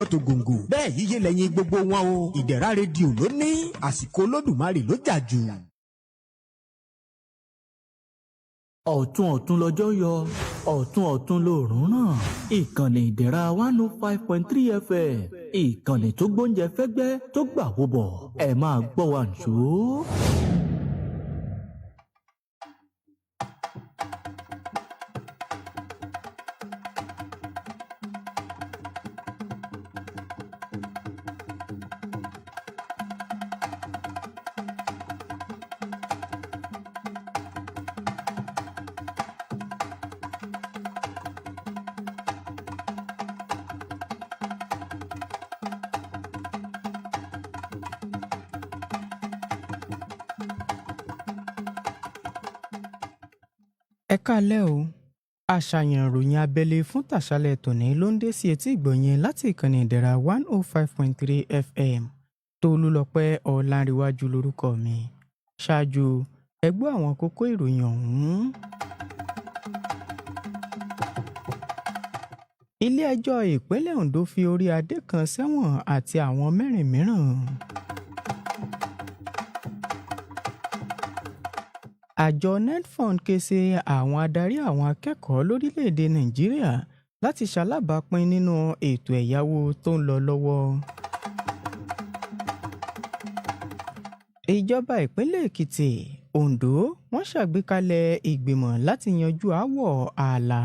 Tó gòǹgò bẹ́ẹ̀ yíyé lẹ́yìn gbogbo wọn o. Ìdẹ̀ra Rédíò ló ní àsìkò Olódùmarè ló jà jù. Ọ̀tun ọ̀tun lọ́jọ́ yọ, ọ̀tun ọ̀tun lòórùn ràn. Ìkànnì Ìdẹ̀ra 105.3 FM, ìkànnì tó gbóúnjẹ fẹ́gbẹ́ tó gbà wó bọ̀, ẹ máa gbọ́ wa nìṣó. Ẹ káalẹ́ o. Àṣàyàn ìròyìn abẹ́lé fún tàṣálẹ́ tòní ló ń dé sí etí ìgbọ̀nyẹn láti ìkànnì Ìdẹ̀ra 105.3 FM. Tolúlọpẹ́ Ọ̀làǹrẹ̀wájú lórúkọ mi. Ṣáájú, ẹ gbọ́ àwọn kókó ìròyìn ọ̀hún. Ilé-ẹjọ́ ìpínlẹ̀ Ondo fi orí adé kan sẹ́wọ̀n àti àwọn mẹ́rin mìíràn. Àjọ NELFUND ké sí àwọn adarí àwọn akẹ́kọ̀ọ́ lórílẹ̀-èdè Nàìjíríà láti ṣalábàápín nínú ètò ẹ̀yáwó tó ń lọ lọ́wọ́. Ìjọba ìpínlẹ̀ Èkìtì, Ondo wọ́n ṣàgbékalẹ̀ ìgbìmọ̀ láti yanjú aáwọ̀ ààlà.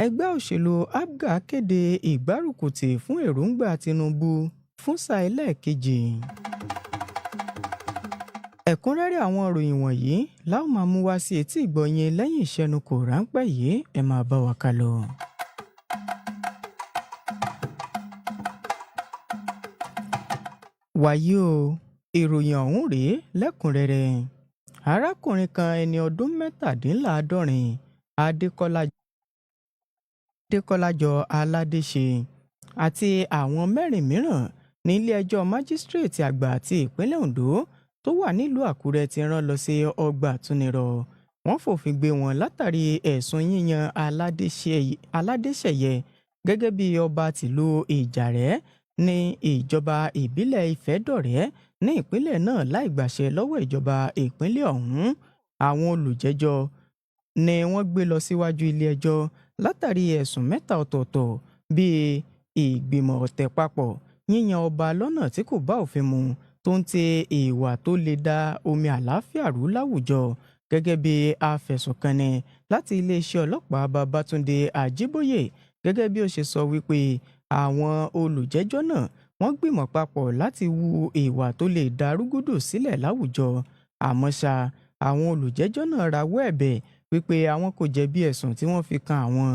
Ẹgbẹ́ òṣèlú APGA kéde ìgbárùkùtì fún èròǹgbà Tinubu fún sáà ẹlẹ́ẹ̀kejì. Ẹ̀kúnrẹ́rẹ́ àwọn ìròyìn wọ̀nyí la ó máa mú wá sí etí ìgbọ̀nyín lẹ́yìn ìṣẹ́nukò ráńpẹ́ yìí. Ẹ máa bá wa ká lọ. Wàyí o, ìròyìn ọ̀hún rèé lẹ́kùnrẹ́rẹ́. Arákùnrin kan ẹni ọdún 77, Adékọ́lájọ Aládéṣe, àti àwọn mẹ́rin mìíràn ní ilé-ẹjọ́ májísíréètì àgbà ti ìpínlẹ̀ Ondo tó wà nílùú Àkúrẹ́ ti rán lọ sí ọgbà àtúnirọ̀. Wọ́n fòfin gbé wọn látàrí ẹ̀sùn yíyan Aládéṣẹ̀yẹ gẹ́gẹ́ bí ọba tìlú Ìjàrẹ́ ní ìjọba ìbílẹ̀ Ìfẹ́dọ̀rẹ́ ní ìpínlẹ̀ náà láì gbàṣẹ lọ́wọ́ ìjọba ìpínlẹ̀ ọ̀hún. Àwọn olùjẹ́jọ́ ni wọ́n gbé lọ síwájú ilé-ẹjọ́ látàrí ẹ̀sùn mẹ́ta ọ̀tọ̀ọ̀tọ̀ bíi ìgbìmọ̀ ọ̀tẹ̀ papọ̀, yíyan ọba lọ́nà tí kò bá òfin mu, tó ń ti ìwà tó lè da omi àlàáfíà rú láwùjọ. Gẹ́gẹ́ bí afẹ̀sùnkanni láti iléeṣẹ́ ọlọ́pàá Babátúndé Àjíbóyè, gẹ́gẹ́ bí ó ṣe sọ wípé àwọn olùjẹ́jọ́ náà wọ́n gbìmọ̀ papọ̀ láti hu ìwà tó lè da rúgúdù sílẹ̀ láwùjọ. Àmọ́ ṣá, àwọn olùjẹ́jọ́ náà rawọ́ ẹ̀bẹ̀ wípé àwọn kò jẹ̀bi ẹ̀sùn tí wọ́n fi kan àwọn.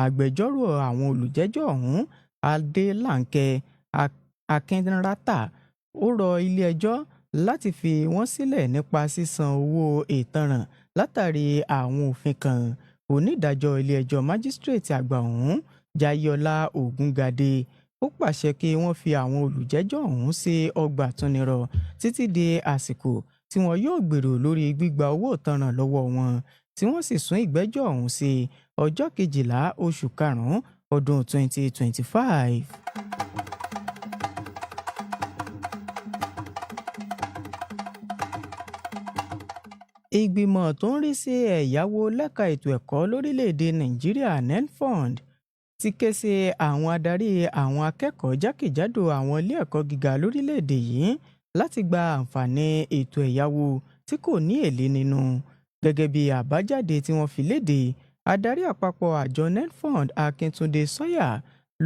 Agbẹjọ́rò àwọn olùjẹ́jọ́ ọ̀hún, Adélànkẹ́ Akínrátà, ó rọ ilé-ẹjọ́ láti fi wọ́n sílẹ̀ nípa sísan owó ìtanràn látàrí àwọn òfin kan. Onídàájọ́ ilé-ẹjọ́ májísíréètì àgbà ọ̀hún, Jayéọlá Ògúngadé, ó pàṣẹ kí wọ́n fi àwọn olùjẹ́jọ́ ọ̀hún sí ọgbà àtúnirọ̀ títí di àsìkò tí wọn yóò gbèrò lórí gbígba owó ìtanràn lọ́wọ́ wọn, tí wọ́n sì sún ìgbẹ́jọ́ ọ̀hún sí ọjọ́ 12 oṣù karùn-ún ọdún 2025. Ìgbìmọ̀ tó ń rí sí ẹ̀yáwó lẹ́ka ètò ẹ̀kọ́ lórílẹ̀-èdè Nàìjíríà, NELFUND, ti ké sí àwọn adarí àwọn akẹ́kọ̀ọ́ jákèjádò àwọn ilé ẹ̀kọ́ gíga lórílẹ̀-èdè yìí láti gba àǹfààní ètò ẹ̀yáwó tí kò ní èlé nínú. Gẹ́gẹ́ bí àbájáde tí wọ́n fi léde, adarí àpapọ̀ àjọ NELFUND, Akíntúndé Sawyer,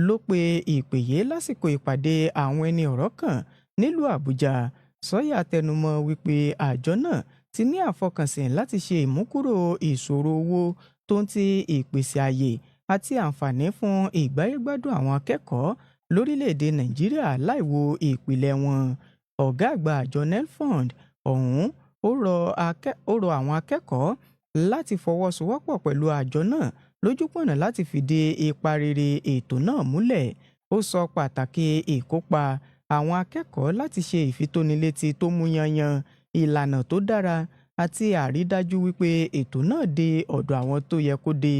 ló pe ìpè yìí lásìkò ìpàdé àwọn ẹni ọ̀rọ̀ kàn nílùú Àbújá. Sawyer tẹnumọ́ wípé àjọ náà ti ní àfọkànsìn láti ṣe ìmúkúrò ìṣòro owó tó ń ti ìpèsè ààyè àti àǹfààní fún ìgbáyégbádùn àwọn akẹ́kọ̀ọ́ lórílẹ̀-èdè Nàìjíríà láì wo ìpìlẹ̀ wọn. Ọ̀gá àgbà àjọ NELFUND ọ̀hún ó rọ àwọn akẹ́kọ̀ọ́ láti fọwọ́sowọ́pọ̀ pẹ̀lú àjọ náà lójúpọ̀nà láti fìdí ipa rere ètò náà múlẹ̀. Ó sọ pàtàkì ìkópa àwọn akẹ́kọ̀ọ́ láti ṣe ìfitónilétí tó mú yányán, ìlànà tó dára àti àrídájú wípé ètò náà dé ọ̀dọ̀ àwọn tó yẹ kó dé.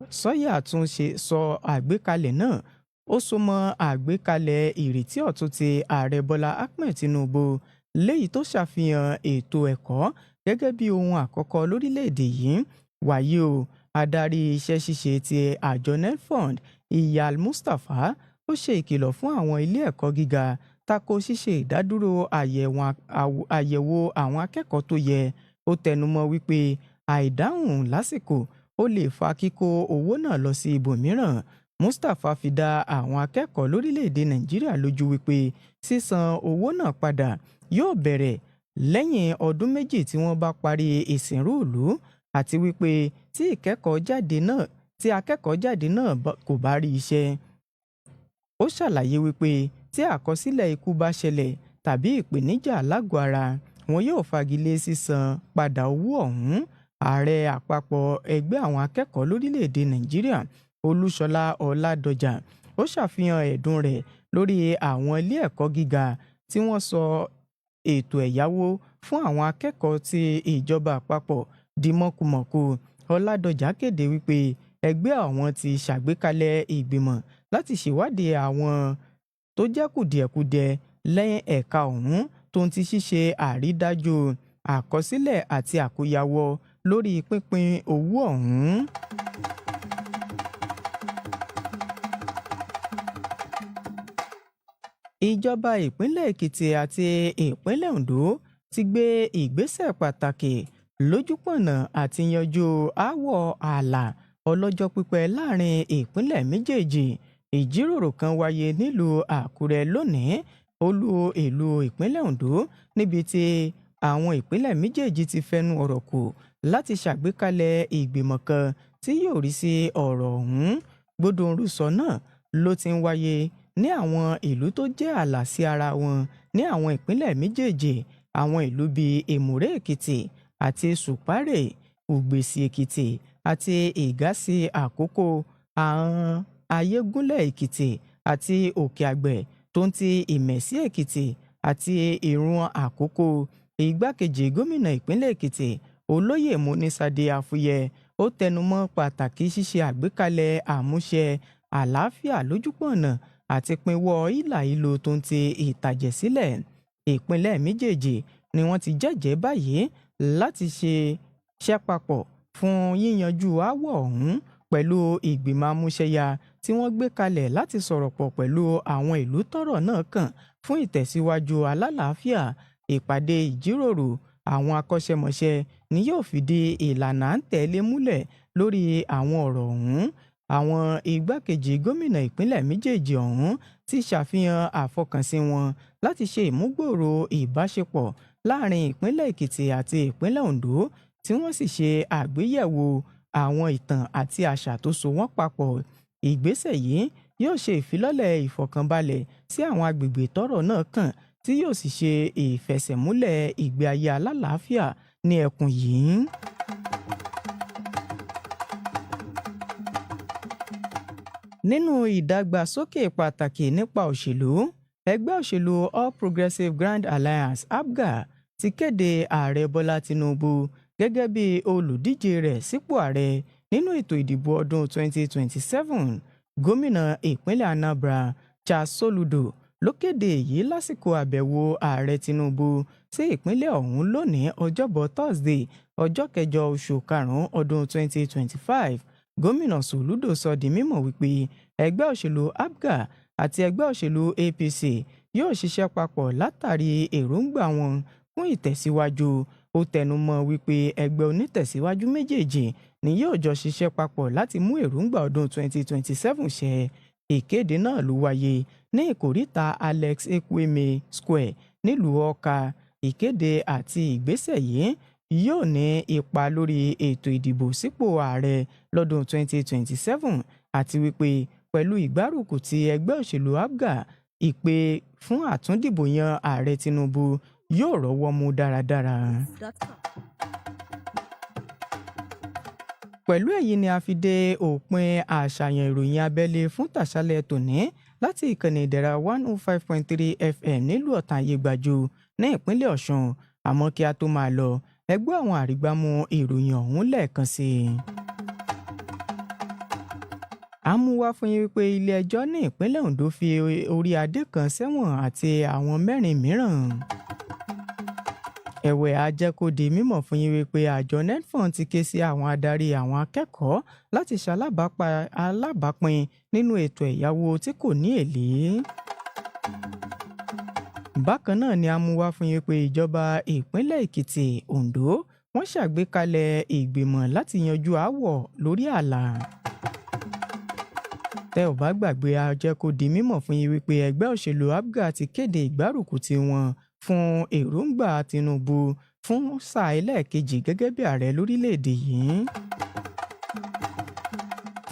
Sọ́yà tún ṣe sọ àgbékalẹ̀ náà ó so mọ́ àgbékalẹ̀ ìrètí ọ̀tun ti Ààrẹ Bọ́lá Ahmed Tinubu, léyìí tó ṣàfihàn ètò ẹ̀kọ́ gẹ́gẹ́ bí ohun àkọ́kọ́ lórílẹ̀‐èdè yìí. Wàyí o, adarí iṣẹ́ ṣíṣe ti àjọ NELFUND, Iyal Mustapha, ó ṣe ìkìlọ̀ fún àwọn ilé ẹ̀kọ́ gíga tako ṣíṣe ìdádúró àyẹ̀wò àwọn akẹ́kọ̀ọ́ tó yẹ. Ó tẹnumọ́ wípé àìdáhùn lásìkò ó lè fa kíkó owó náà lọ sí ibòmíràn. Mustapha fi dá àwọn akẹ́kọ̀ọ́ lórílẹ̀‐èdè Nàìjíríà lójú wípé sísan owó náà padà yóò bẹ̀rẹ̀ lẹ́yìn ọdún 2 tí wọ́n bá parí ìsìnrú ìlú, àti wípé tí akẹ́kọ̀ọ́ jáde náà kò bá rí iṣẹ́. Ó ṣàlàyé wípé tí àkọsílẹ̀ ikú bá ṣẹlẹ̀ tàbí ìpèníjà lágọ̀ọ́ ara, wọn yóò fagilé sísan padà owó ọ̀hún. Ààrẹ àpapọ̀ ẹgbẹ́ àwọn akẹ́kọ̀ọ́ lórílẹ̀‐èdè Nàìjíríà, Olúṣọlá Ọládọjà, ó ṣàfihàn ẹ̀dùn rẹ̀ lórí àwọn ilé ẹ̀kọ́ gíga tí wọ́n sọ ètò ẹ̀yáwó fún àwọn akẹ́kọ̀ọ́ ti ìjọba àpapọ̀ di mọ̀kùmọ̀kù. Ọládọjà kéde wípé ẹgbẹ́ àwọn ti ṣàgbékalẹ̀ ìgbìmọ̀ láti ṣèwádìí àwọn tó jẹ́ kùdìẹ̀kudiẹ lẹ́yìn ẹ̀ka ọ̀hún, tó ń ti ṣíṣe àrídájú àkọsílẹ̀ àti àkóyawọ́ lórí pínpín owó ọ̀hún. Ìjọba ìpínlẹ̀ Èkìtì àti ìpínlẹ̀ Ondo ti gbé ìgbésẹ̀ pàtàkì lójúpọ̀nà àti yanjú aáwọ̀ ààlà ọlọ́jọ́ pípẹ́ láàrin ìpínlẹ̀ méjèèjì. Ìjíròrò kan wáyé nílùú Àkúrẹ́ lónìí, olú ìlú ìpínlẹ̀ Ondo, níbi tí àwọn ìpínlẹ̀ méjèèjì ti fẹnu ọ̀rọ̀ kò láti ṣàgbékalẹ̀ ìgbìmọ̀ kan tí yóò rí sí ọ̀rọ̀ ọ̀hún. Gbódòǹrúsọ náà ló ti ń wáyé ní àwọn ìlú tó jẹ́ ààlà sí ara wọn ní àwọn ìpínlẹ̀ méjèèjì. Àwọn ìlú bíi Èmùrè Èkìtì àti Sùpárè, Ùgbèsì Èkìtì àti Ìgásí Àkókò, àwọn Ayégúnlẹ̀ Èkìtì àti Òkè Àgbẹ̀, tó ń ti Ìmẹ̀sí Èkìtì àti Ìrun Àkókò. Igbákejì gómìnà ìpínlẹ̀ Èkìtì, Olóyè Monísádé Àfúyẹ, ó tẹnumọ́ pàtàkì ṣíṣe àgbékalẹ̀ àmúṣe àlàáfíà lójúpọ̀nà àti pinwọ́ ìlà ìlò tó ń ti ìtàjẹ̀sílẹ̀. Ìpínlẹ̀ méjèèjì ni wọ́n ti jẹ́jẹ̀ẹ́ báyìí láti ṣe ṣẹ́ papọ̀ fún yíyanjú aáwọ̀ ọ̀hún pẹ̀lú ìgbìmọ̀ amúṣẹ́yá tí wọ́n gbé kalẹ̀ láti sọ̀rọ̀ pọ̀ pẹ̀lú àwọn ìlú tọ́rọ̀ náà kàn fún ìtẹ̀síwájú alálàáfíà. Ìpàdé ìjíròrò àwọn akọ́ṣẹ́mọṣẹ́ ni yóò fìdí ìlànà à ń tẹ̀lé múlẹ̀ lórí àwọn ọ̀rọ̀ ọ̀hún. Àwọn igbákejì gómìnà ìpínlẹ̀ méjèèjì ọ̀hún ti ṣàfihàn àfọkànsìn wọn láti ṣe ìmúgbòòrò ìbáṣepọ̀ láàrin ìpínlẹ̀ Èkìtì àti ìpínlẹ̀ Ondo, tí wọ́n sì ṣe àgbéyẹ̀wò àwọn ìtàn àti àṣà tó so wọ́n papọ̀. Ìgbésẹ̀ yìí yóò ṣe ìfilọ́lẹ̀ ìfọ̀kànbalẹ̀ sí àwọn agbègbè tọ́rọ̀ náà kàn, tí yóò sì ṣe ìfẹsẹ̀múlẹ̀ ìgbé ayé alálàáfíà ní ẹkùn yìí. Nínú ìdàgbàsókè pàtàkì nípa òṣèlú, ẹgbẹ́ òṣèlú All Progressives Grand Alliance, APGA, ti kéde Ààrẹ Bọ́lá Tinubu gẹ́gẹ́ bí olùdíje rẹ̀ sípò ààrẹ nínú ètò ìdìbò ọdún 2027. Gómìnà ìpínlẹ̀ Anambra, Charles Soludo, ló kéde èyí lásìkò àbẹ̀wò Ààrẹ Tinubu sí ìpínlẹ̀ ọ̀hún lónìí, Ọjọ́bọ̀ Thursday, ọjọ́ kẹjọ oṣù karùn-ún ọdún 2025. Gómìnà Soludo sọ di mímọ̀ wípé ẹgbẹ́ òṣèlú APGA àti ẹgbẹ́ òṣèlú APC yóò ṣiṣẹ́ papọ̀ látàrí èròǹgbà wọn fún ìtẹ̀síwájú. Ó tẹnumọ́ wípé ẹgbẹ́ onítẹ̀síwájú méjèèjì ni yóò jọ ṣiṣẹ́ papọ̀ láti mú èròǹgbà ọdún 2027 ṣẹ. Ìkéde náà ló wáyé ní ìkóríta Alex Ekwueme Square nílùú Awka. Ìkéde àti ìgbésẹ̀ yìí yóò ní ipa lórí ètò ìdìbò sípò ààrẹ lọ́dún 2027, àti wípé pẹ̀lú ìgbárùkù ti ẹgbẹ́ òṣèlú APGA, ìpè fún àtúndìbò yan Ààrẹ Tinubu yóò rọ́wọ́ mú dáradára. Pẹ̀lú èyí ni a fi dé òpin àṣàyàn ìròyìn abẹ́lé fún tàṣálẹ́ tòní láti ìkànnì Ìdẹ̀ra 105.3 FM nílùú Ọ̀tàn Àyègbàjò ní ìpínlẹ̀ Ọ̀ṣun. Àmọ́ kí a tó máa lọ, ẹ gbọ́ àwọn àrígbámú ìròyìn ọ̀hún lẹ́ẹ̀kan sí i. A mú wá fún yín wípé ilé-ẹjọ́ ní ìpínlẹ̀ Ondo fi orí adé kan sẹ́wọ̀n àti àwọn 4 mìíràn. Ẹ̀wẹ̀, a jẹ́ kó di mímọ̀ fún yín wípé àjọ NELFUND ti ké sí àwọn adarí àwọn akẹ́kọ̀ọ́ láti ṣalábàápín nínú ètò ẹ̀yáwó tí kò ní èlé. Bákan náà ni a mú wá fún yín pé ìjọba ìpínlẹ̀ Èkìtì, Ondo wọ́n ṣàgbékalẹ̀ ìgbìmọ̀ láti yanjú aáwọ̀ lórí ààlà. Tẹ́ ò bá gbàgbé, a jẹ́ kó di mímọ̀ fún yín wípé ẹgbẹ́ òṣèlú APGA ti kéde ìgbárùkù tiwọn fún èròǹgbà Tinubu fún sáà ẹlẹ́ẹ̀kejì gẹ́gẹ́ bí ààrẹ lórílẹ̀‐èdè yìí.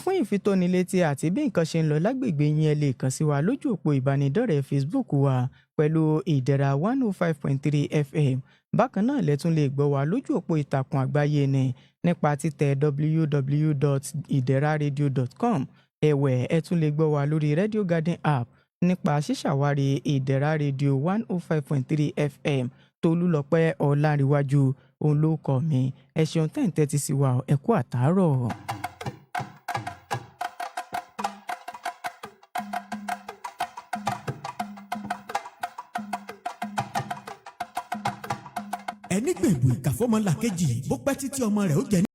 Fún ìfitónilétí àti bí nǹkan ṣe ń lọ lágbègbè yín, ẹ lè kàn sí wa lójú òpó ìbánidọ́rẹ̀ẹ́ Facebook wa pẹ̀lú Ìdẹ̀ra 105.3 FM. Bákan náà lẹ tún lè gbọ́ wa lójú òpó ìtàkùn àgbáyé ni nípa títẹ̀ www.ideraradio.com. Ẹ̀wẹ̀, ẹ tún lè gbọ́ wa lórí Radio Garden app nípa ṣíṣàwárí Ìdẹ̀ra Radio 105.3 FM. Tolúlọpẹ́ Ọláríwájú òun ló kọ mi. Ẹ ṣeun tẹ́ ń tẹ́tí sí wa, ẹ kú àtàárọ̀. Ẹni gbèbù ìkàfọ́mọlàkejì, bó pẹ́ títí ọmọ rẹ̀ ó jẹ́.